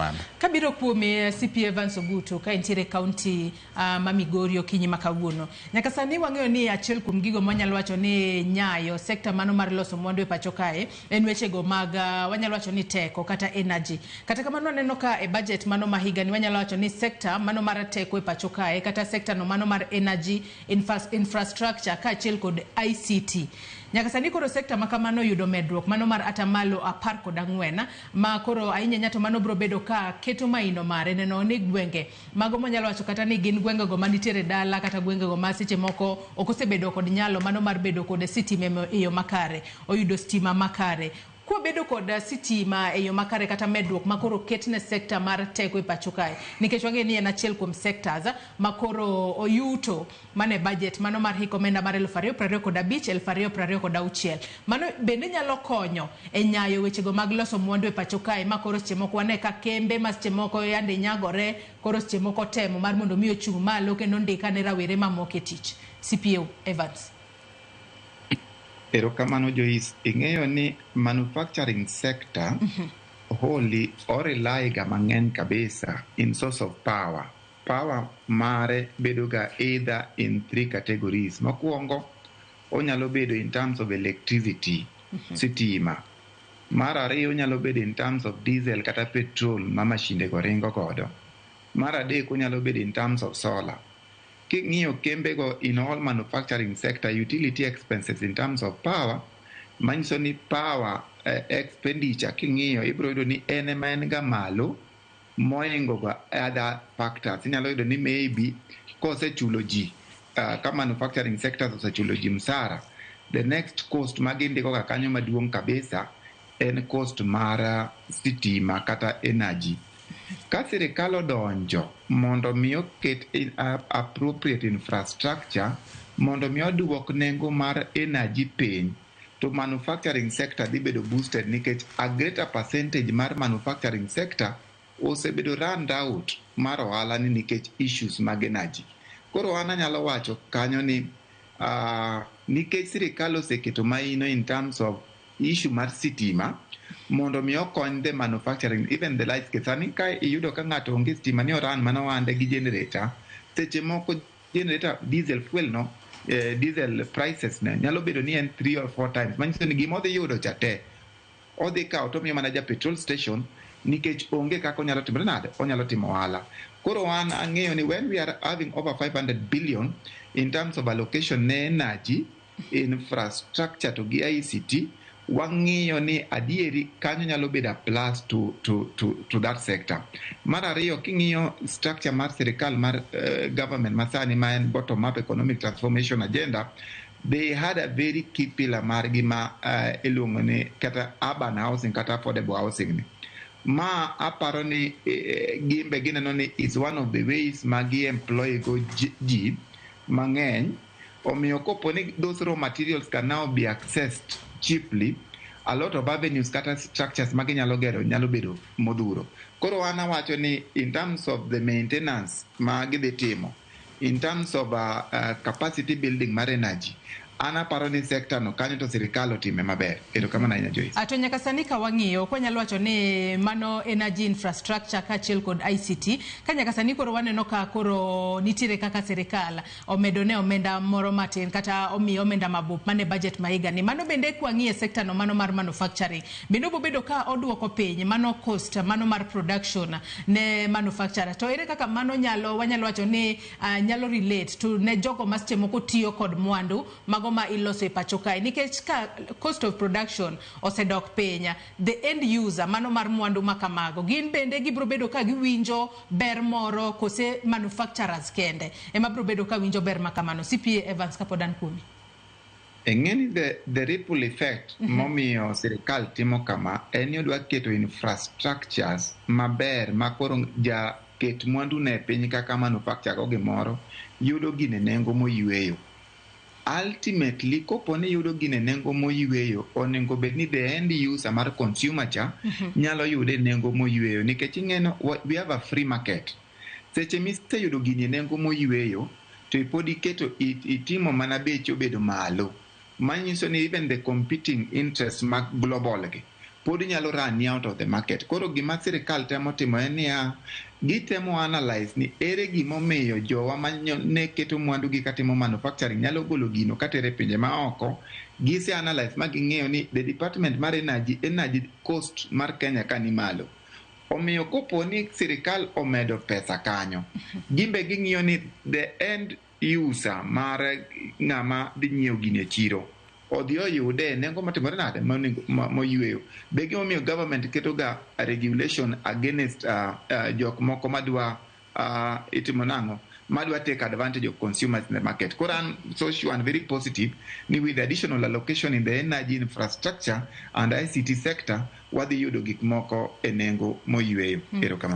Erokamano. Kabiro kuome, CP Evans Ogutu, ka entiere kaunti ma Migori okinyi ma kawuono. Nyaka sani wang'eyo ni achiel kuom gigo mwanyalo wacho ni nyayo sekta mano mar loso mwandu e pacho kae en wechego mag wanyalo wacho ni teko kata energy. Kata kamano, waneno ka e budget mano ma higani wanyalo wacho ni sekta mano mar teko e pacho kae kata sekta no mano mar energy infrastructure kaachiel kod ICT. Nyaka sani koro sekta ma kamano yudo medruok mano mar 14%, ma koro ahinya ahinya to mano biro bedo ka keto maino mare neno ni gwenge mago manyalo wacho kata ni gin gwengego manitiere dala kata gwengego ma seche moko ok osebedo kod nyalo mano mar bedo kod sitima e yo makare oyudo stima makare. Kwabedo kod sitima e yo makare kata medruok ma koro ket ne sekta mar teko e pacho kae, nikech wang'eyo ni en achiel kuom sectors ma koro oyuto mane budget mano mar hik omenda mar 2025 2026, mano bende nyalo konyo e nyayo wechego mag loso mwandu e pacho kae, ma koro seche moko wane ka kembe ma seche moko yande nyagore koro seche moko temo mar mondo mi ochung' malo kendo ndika ne rawere mamoko e tich. CPA Evans. Erokamano, Joyce. Ing'eyo ni manufacturing sector wholly o rely ga mang'eny kabisa in source of power. Power mare bedo ga either in three categories. Mokwongo, onyalo bedo in terms of electricity, sitima. Mar ariyo, onyalo bedo in terms of diesel kata petrol ma mashinde go ringo godo. Mar adek, onyalo bedo in terms of solar. King'iyo kembego in all manufacturing sector, utility expenses in terms of power, manyiso ni power expenditure king'iyo ibiro yudo ni en ema en ga malo mohingo ga other factors. Inyalo yudo ni maybe kosechulo ji, ka manufacturing sectors osechulo ji msara, the next cost ma gindiko ga kanyo maduong' kabisa en cost mar sitima kata energy. Ka sirikal odonjo mondo mi oket appropriate infrastructure mondo mi oduok nengo mar energy piny, to manufacturing sector dhi bedo boosted, nikech a greater percentage mar manufacturing sector osebedo run out mar ohala ni nikech issues mag energy. Koro an anyalo wacho kanyo ni nikech sirikal oseketo maino in terms of issue mar sitima mondo mi okony the manufacturing, even the light scale. Sani ka iyudo ka ng'ato onge stima ni oran mana ohande gi generator, seche moko generator diesel fuel no, diesel prices ne nyalo bedo ni en three or four times, manyiso ni gima odhi yudo cha te odhi kawo to omiyo mana ja petrol station, nikech onge kaka onyalo timore nade, onyalo timo ohala. Koro an ang'eyo ni when we are having over 500 billion in terms of allocation ne energy infrastructure to gi ICT, wang'iyo ni adieri kanyo nyalo bedo a plus to that sector. Mar ariyo, king'iyo structure mar sirikal mar government masani, ma en bottom up economic transformation agenda, they had a very key pillar margi ma iluongo ni kata urban housing kata affordable housing. Ni ma aparo ni gimbe gineno ni is one of the ways ma gi employ go ji mang'eny. Omiyo kopo ni those raw materials can now be accessed cheaply, a lot of avenues kata structures ma ginyalo gero nyalo bedo modhuro. Koro an awacho ni in terms of the maintenance ma gidhi timo, in terms of capacity building mar energy, an aparo ni sector no kanyo to sirikal otime maber. Erokamano ahinya, Joyce. To nyaka sani ka wang'iyo, ok wanyalo wacho ni mano energy infrastructure kaachiel kod ICT, ka nyaka sani koro waneno ka koro nitiere kaka sirikal omedo ne omenda moro matin kata omiyo omenda mabup mane budget ma higani. Mano bende kwang'iye sekta no mano mar manufacturing, bende obobedo ka oduoko piny mano cost mano mar production ne manufacturer. To ere kaka mano nyalo wanyalo wacho ni nyalo relate to ne jogo ma seche moko tiyo kod mwandu mago ma iloso e pacho kae? Nikech ka cost of production osedok piny, the end user mano mar mwandu ma kamago gin bende gibiro bedo ka giwinjo ber moro, kose manufacturers kende ema biro bedo ka winjo ber ma kamano? CPA Evans, kapod an kuomi. Ing'e ni the ripple effect momiyo sirikal timo kama en ni odwa keto infrastructures maber ma koro ja ket mwandu ne piny kaka manufacture go gimoro yudo gine nengo moyweyo. Ultimately, kopo ni yudo gine nengo moyweyo, onego bed ni the end user mar consumer cha nyalo yude e nengo moyweyo, nikech ing'eno we have a free market. Seche miseyudo gini e nengo moyweyo to pod iketo itimo mana beche obedo malo, manyiso ni even the competing interests mag global gi Pod nyalo run out of the market. Koro gima sirikal temo timo en niya, gitemo analyze ni ere gimomiyo jowa ma ne keto mwandu gi katimo manufacturing nyalo golo gino katere e pinje maoko. Gise analyze ma ging'eyo ni the department mar energy, energy cost mar Kenya ka ni malo. Omiyo kopo ni sirikal omedo pesa kanyo, gimbe ging'iyo ni the end user mar ng'ama dhi nyiewo gini e chiro odhi oyude e nengo matimore nade moyweyo. Be gimomiyo government keto ga regulation against jok moko madwa itimo nang'o, madwa take advantage of consumers in the market. Koro an so sure and very positive ni with additional allocation in the energy infrastructure and ICT sector, wadhi yudo gik moko e nengo moyweyo. Erokamano.